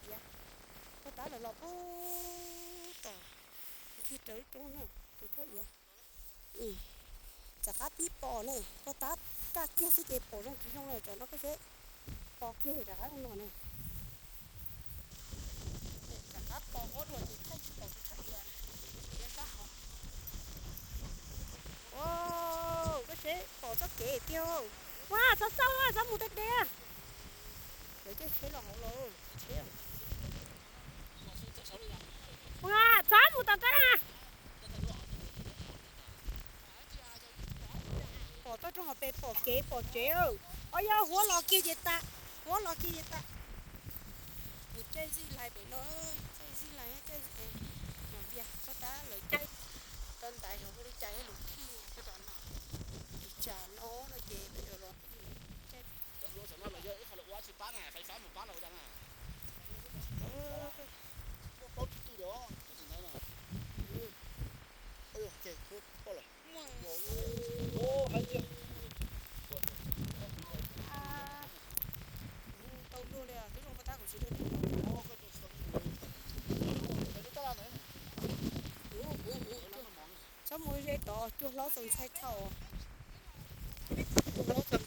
Iav, pog tab lawv los pub tom, tig raws lub roob na, tus thaj iav. Rov qab pib pom ne, pog tab kaj kiag xwb ces pom zoo tsis zoo na, tsam no koj seb. Pom kiag rov qab no ne. Rov qab pom huab dua ces thaij tsis pom tus thaj iav, iav sab hauv. Koj seb pom txoj kev tiag. Ua, txhob xauj, txhob mus tej deb. Lawv caij tsheb los hauv lawm, tsheb. Ua, txhob mus tom koj na. Pom toj roob hauv pes pom kev pom tsev. Os, yog huab los kiag ces tas, huab los kiag ces tas. Mus caij zig lais pem no, caij zig lais, caij, no vias koj tab lawv caij tau ntaiv hauv hu li cas lus thij koj rov no. Tus tsam no no ces peb yuav los caij. Tau luag li, twb zoo pog tab kuv tsis. Txhob mus ze tod, cuag hlob txaus ntshai dhau. Cuag hlob txaus